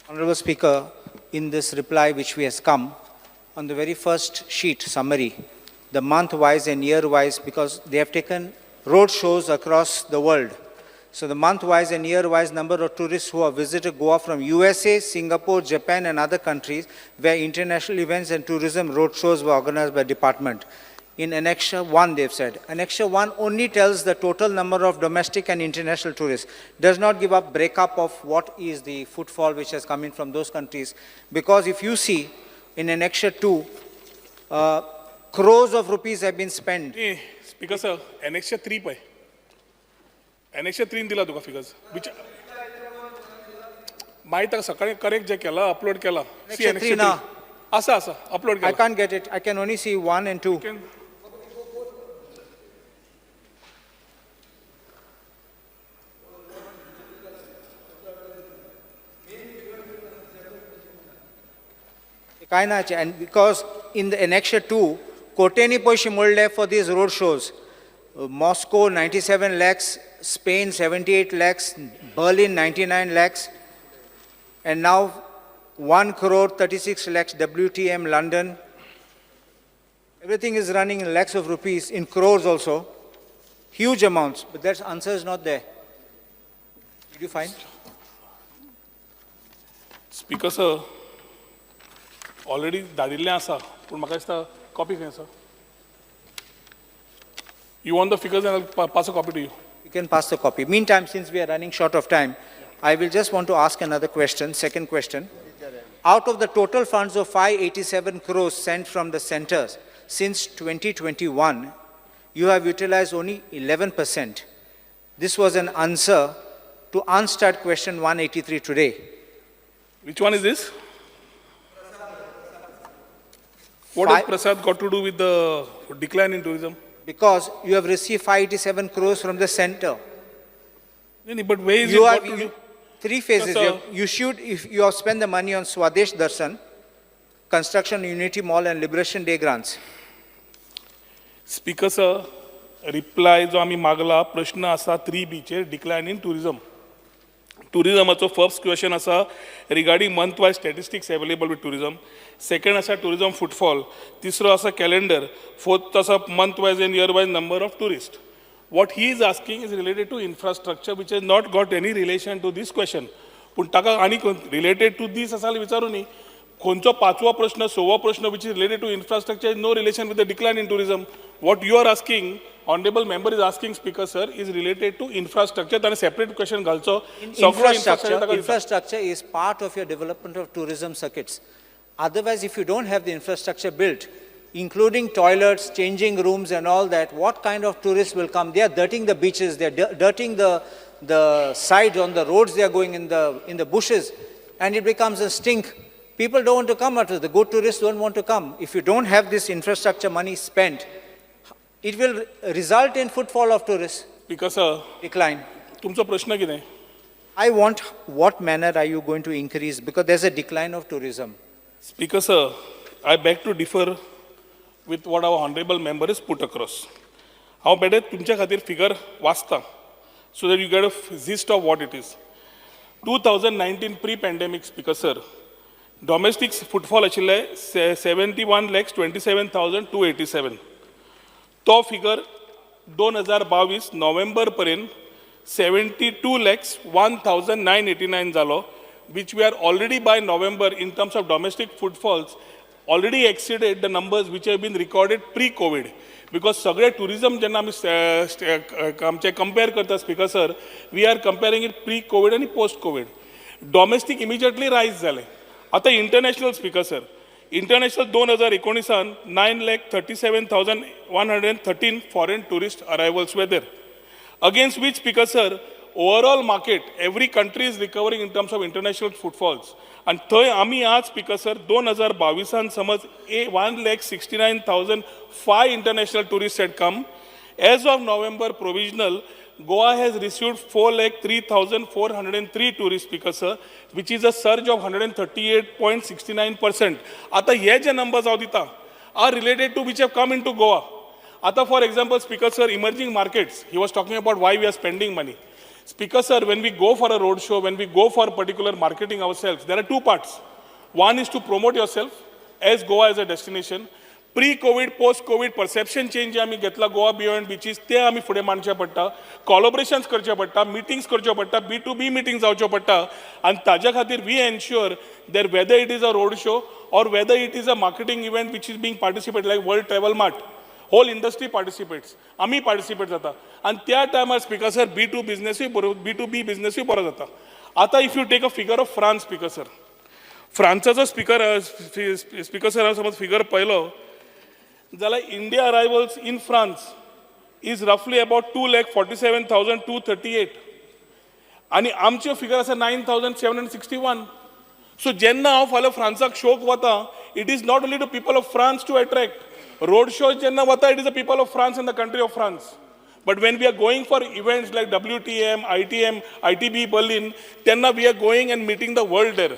Honorable Speaker, in this reply which we has come, on the very first sheet summary, the month-wise and year-wise, because they have taken road shows across the world. So the month-wise and year-wise number of tourists who have visited Goa from USA, Singapore, Japan and other countries where international events and tourism road shows were organized by department. In Annexure 1, they've said. Annexure 1 only tells the total number of domestic and international tourists, does not give a breakup of what is the footfall which has come in from those countries. Because if you see in Annexure 2, crores of rupees have been spent. न्ही speaker sir, annexure 3 पळय, annexure 3 दिला तुका figures which मागीर ताका सकाळी correct जे केला upload केला. C. Annexure 3 ना. आसा आसा अपलोड I केला. can't get it. I can only see 1 and 2. Can- काय ना, and because in the Annexure 2, कोट्यांनी पैसे मोडले for these road shows. Moscow 97 lakhs, Spain 78 lakhs, Berlin 99 lakhs, and now 1 crore 36 lakhs WTM London. Everything is running in lakhs of rupees, in crores also. Huge amounts, but that answer is not there. Did you find? Speaker sir, already धाडिल्लें आसा पूण म्हाका दिसता copy खंय आसा. You want the figures and pass a copy to you. You can pass the copy. Meantime, since we are running short of time, I will just want to ask another question, second question. Out of the total funds of 587 crores sent from the centers since 2021, you have utilized only 11%. This was an answer to unstarred question 183 today. Which one is this? What has Five- Prasad got to do with the decline in tourism? Because you have received 587 crores from the center. No, but where is You it have got to do? three phases. Yes, You, sir. have, you should, if you have spent the money on Swadesh Darshan, construction Unity Mall and Liberation Day grants. Speaker sir, reply जो आमी मागला प्रश्न आसा 3 बीचेर डिक्लायन in tourism. टुरिजमाचो first question आसा regarding month wise statistics available with tourism. Second आसा tourism footfall, तिसरो आसा calendar, fourth आसा month wise and year wise number of tourist. What he is asking is related to infrastructure which has not got any relation to this question. पूण ताका आनी related two दीस आसा जाल्यार विचारूं न्ही. खंयचो पांचवो प्रश्न सवो प्रश्न which is related to infrastructure is no relation with the decline in tourism. What you are asking, honourable member is asking, speaker sir, is related to infrastructure. ताणें सेपरेट क्वेश्चन घालचो. सगळो Infrastructure, infrastructure ताका दिता. Infrastructure is part of your development of tourism circuits. Otherwise, if you don't have the infrastructure built, including toilets, changing rooms and all that, what kind of tourists will come? They are dirtying the beaches, they are dirtying the sides on the roads, they are going in the bushes, and it becomes a stink. People don't want to come after, the good tourists don't want to come. If you don't have this infrastructure money spent, it will result in footfall of tourists speaker sir, decline. तुमचो प्रश्न कितें? I want, what manner are you going to increase? Because there's a decline of tourism. Speaker sir, I beg to differ with what our honourable member is put across. हांव बेठे तुमच्या खातीर figure वाचता so that you get a gist of what it is. 2019 pre pandemic, speaker sir, domestic footfall आशिल्ले 71,27,287. तो figure 2022 नोव्हेंबर पर्यंत 72,01,989 जालो, which we are already by November in terms of domestic footfalls already exceeded the numbers which have been recorded pre COVID. Because सगळे tourism जेन्ना आमी आमचे compare करता speaker sir, we are comparing it pre COVID आनी post Covid. Domestic immediately रायज जालें. आतां international speaker sir, international 2019 9,37,113 foreign tourist arrivals were there, against which, speaker sir, overall market, every country is recovering in terms of international footfalls. आनी थंय आमी आज speaker sir 2022 समज a 1,69,005 international tourist had come. As of November provisional, Goa has received 4,03,403 tourist, speaker sir, which is a surge of 138.69%. आतां हे जे numbers हांव दिता are related to which have come into Goa. आता for example, speaker sir, emerging markets, he was talking about why we are spending money. Speaker sir, when we go for a road show, when we go for particular marketing ourselves, there are two parts. One is to promote yourself as Goa as a destination. Pre Covid, post Covid perception change जे आमी घेतला Goa beyond बिचीस, ते आमी फुडें मांडचे पडटा, कॉलोब्रेशन्स करचे पडटा, meetings करच्यो पडटा, बी टू बी मिटींग जावच्यो पडटा. आनी ताज्या खातीर we ensure that whether it is a road show or whether it is a marketing event which is being participate like World Travel Mart, whole industry participates, आमी participate जाता. आनी त्या टायमार, speaker sir, बी two बिजनेसूय बरो, बी to be बिजनेसूय बरो जाता. आतां if you take a figure of France, Speaker sir, फ्रांसाचो speaker sir, हांव समज फिगर पळयलो जाल्यार India arrivals in France is roughly about 2,47,238 आनी आमच्यो फिगर आसा 9761. सो जेन्ना हांव फाल्यां फ्रांसाक शोक वता, it is not only to people of France to attract. Road shows जेन्ना वता, it is the people of France and the country of France. But when we are going for events like WTM, ITM, ITB Berlin, तेन्ना we are going and meeting the world there.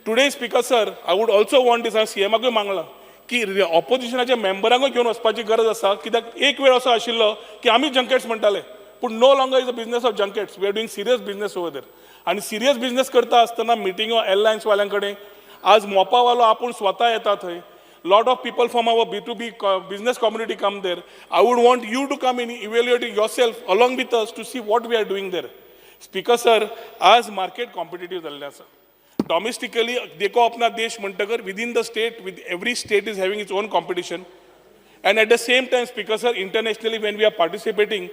Today, Speaker sir, I would also want this, हांव सीएमाकूय मागलां की ऑपोजिशनाच्या मेंबरांकूय घेवन वचपाची गरज आसा, कित्याक एक वेळ असो आशिल्लो की आमी जंकेट्स म्हणटाले, पूण no longer is a business of junkets. We are doing serious business over there. आनी सिरियस बिजनेस करता आसतना मिटिंगो एरलायन्स वाल्यां कडेन, आज मोपावालो आपूण स्वता येता थंय. Lot of people from our B2B business community come there. I would want you to come in, evaluate yourself along with us to see what we are doing there. Speaker sir, आज market competitive जाल्लें आसा. डॉमेस्टिकली देखो अपना देश म्हणटकर, within the state, with every state is having its own competition. And at the same time, Speaker sir, internationally when we are participating,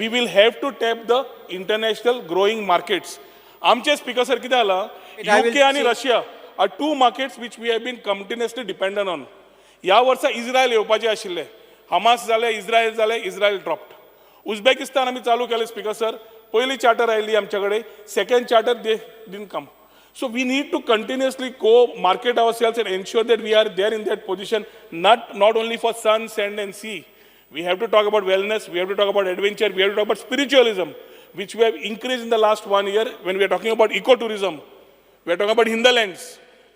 we will have to tap the international growing markets. आमचे, speaker sir, कितें जाला, I will UK आनी see- Russia are two markets which we have been continuously dependent on. ह्या वर्सा इस्रायल येवपाचे आशिल्ले, Hamas जाले, इस्रायल जाले, इस्रायल ड्रॉप्ड. उझबेकिस्तान आमी चालू केलें, स्पीकर सर, पयली चार्टर आयली आमच्या कडेन, second charter they didn't come. So we need to continuously go market ourselves and ensure that we are there in that position, not only for sun, sand and sea. We have to talk about wellness, we have to talk about adventure, we have to talk about spiritualism, which we have increased in the last one year when we are talking about ecotourism. We are talking about hinterlands.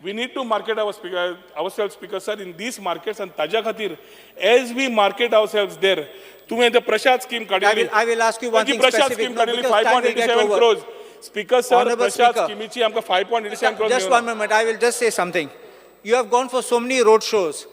We need to market ourselves, Speaker sir, in these markets. And ताज्या खातीर, as we market ourselves there, तुवें ते प्रशाद scheme काडिल्ली. I will ask you one thing Prasad specific, scheme no, काडिल्ली because five time point will eighty get seven over. Crores. Speaker sir, Honorable Prasad Speaker. स्किमीची आमकां 5.87 crores. Just one moment, I will just say something. You have gone for so many road shows.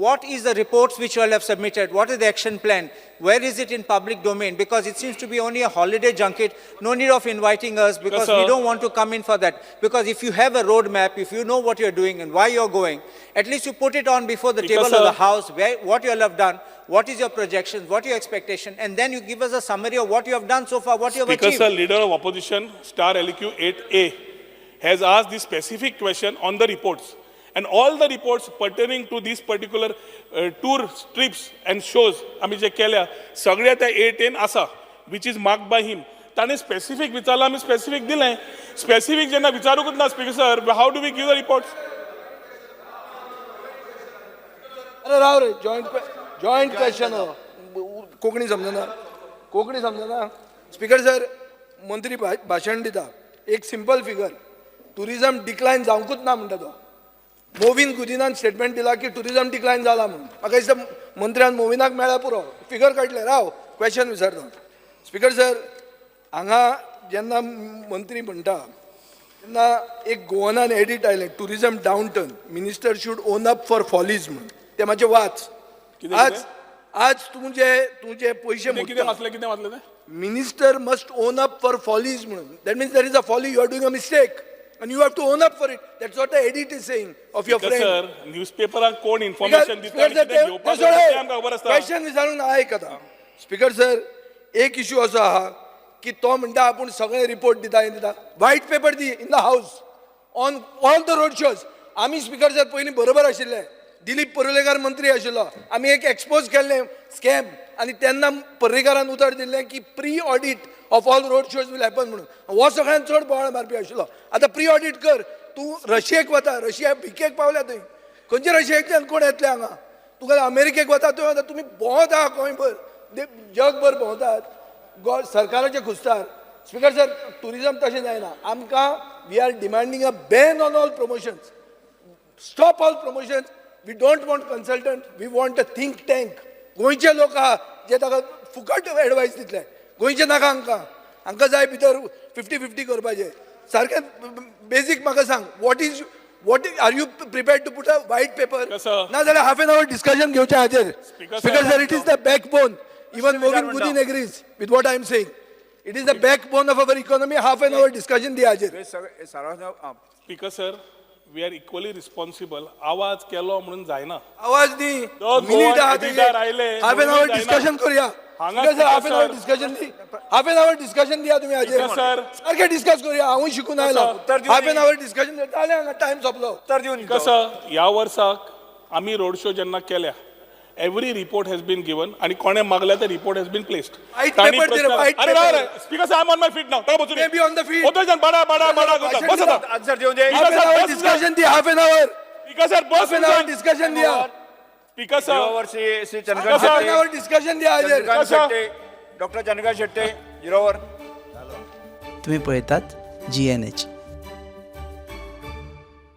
What is the reports which you all have submitted? What is the action plan? Where is it in public domain? Because it seems to be only a holiday junket. No need of inviting us because we sir. Don't want to come in for that. Because if you have a roadmap, if you know what you're doing and why you're going, at least you put it on before the Because, table of the sir- house, where, what you all have done, what is your projections, what your expectation, and then you give us a summary of what you have done so far, what you have Speaker achieved. Sir, Leader of Opposition, star LQ 8A, has asked this specific question on the reports. And all the reports pertaining to these particular tour trips and shows, आमी जे केल्या, सगळ्या त्या 8N आसा, which is marked by him. ताणें specific विचारलां, आमी specific दिलें. Specific जेन्ना विचारूंकच ना, Speaker sir, how do we give the reports? अरे राव रे, जॉयंट क्वेश्चन हो. कोंकणी समजना? कोंकणी समजना? स्पीकर सर, मंत्री भाशण दिता, एक सिंपल फिगर, टुरिजम डिक्लायन जावंकूच ना म्हणटा तो. मोविन गुदिनान स्टेटमेंट दिला की टुरिजम डिक्लायन जाला म्हणून. म्हाका दिसता मंत्र्यान मोविनाक मेळ्ळ्यार पुरो, फिगर काडले. राव, क्वेश्चन विचारता. स्पीकर सर, हांगा जेन्ना मंत्री म्हणटा तेन्ना एक गोवनान एडिट आयलें, "Tourism downturn, minister should own up for follies" म्हणून. ते मातशें वाच. कितें, आज कितें? आज तुजे पयशे कितें कितें वाचलें, कितें वाचलें तें? "Minister must own up for follies" म्हणून. That means there is a folly, you are doing a mistake and you have to own up for it. That's what the edit is saying of your Speaker friend. Sir, न्यूजपेपराक कोण information दिता आनी कितें घेवपाक जाय तें आमकां खबर आसता. क्वेश्चन विचारून आयक आतां. स्पीकर सर, एक इशू असो आहा की तो म्हणटा आपूण सगळे रिपोर्ट दिता, हें दिता. White paper the in the house on all the road shows. आमी, स्पीकर सर, पयलीं बरोबर आशिल्ले. दिलीप परुलेकर मंत्री आशिल्लो, आमी एक एक्सपोज केल्लें स्कॅम आनी तेन्ना पर्रीकारान उतर दिल्लें की pre audit of all road shows will happen म्हणून. हो सगळ्यात चड बोवाळ मारपी आशिल्लो. आतां प्री ऑडीट कर. तूं रशियेक वता, रशिया भिकेक पावल्या थंय. खंयचे रशियेंतल्यान कोण येतले हांगा? तुका अमेरिकेक वता, थंय वता, तुमी भोंवता गोंयभर, जगभर भोंवतात गो सरकाराचे खुस्तार. स्पीकर सर, टुरिजम तशें जायना. आमकां we are demanding a ban on all promotions. Stop all promotions. We don't want consultant, we want a think tank. गोंयचे लोक आहा जे ताका फुकट एडवायस दितले. गोंयचे नाका आमकां. हांकां जाय भितर फिफ्टी फिफ्टी करपाचें. सारकें बेजीक म्हाका सांग, what is are you prepared to put a white paper? कसो? ना जाल्यार हाफ एन our discussion घेवचें हाजेर. Speaker speaker sir. Sir, it is the backbone. Even विचार Movin म्हणटा. Gudin agrees with what I am saying. It is the backbone of our economy. Half an hour discussion दी हाजेर. हे सगळे सारांश आं. Speaker sir, we are equally responsible. आवाज केलो म्हणून जायना. आवाज न्ही, दोन मिनीट गोवन आहा. एडिटर आयले, हाफ एन म्हणून our जायना. डिस्कशन करूया. हांगा sir, half an speaker our sir. Discussion the, half an our discussion दिया तुम्ही हाजेर. Speaker sir. सारकें डिस्कस करूया. हांवूय शिकून आयलो. उत्तर दिवं हाफ एन न्ही. Our discussion जालें, हांगा टायम सोंपलो. उत्तर दिवन दितो. कसं ह्या वर्साक आमी रोड शो जेन्ना केल्या, every report has been given आनी कोणें मागल्या ते report has been placed. White paper दिले, white अरे paper. Speaker sir, I am on my feet now. ताका बसून May be on the feet. वचून बाडा बाडा बाडा करता. बस आता. आन्सर दिवन दे. Half an our discussion the, half an our. Speaker sir, bus. Half an our discussion दिया. Speaker sir. झिरोवर Shri Shri Chandrakant half an Shette. Our discussion दिया हाजेर. चंद्रकांत कसं? शेट्टे, डॉक्टर चंद्रकांत शेट्टे झिरोवर. तुम्ही पळयतात जी एन एच.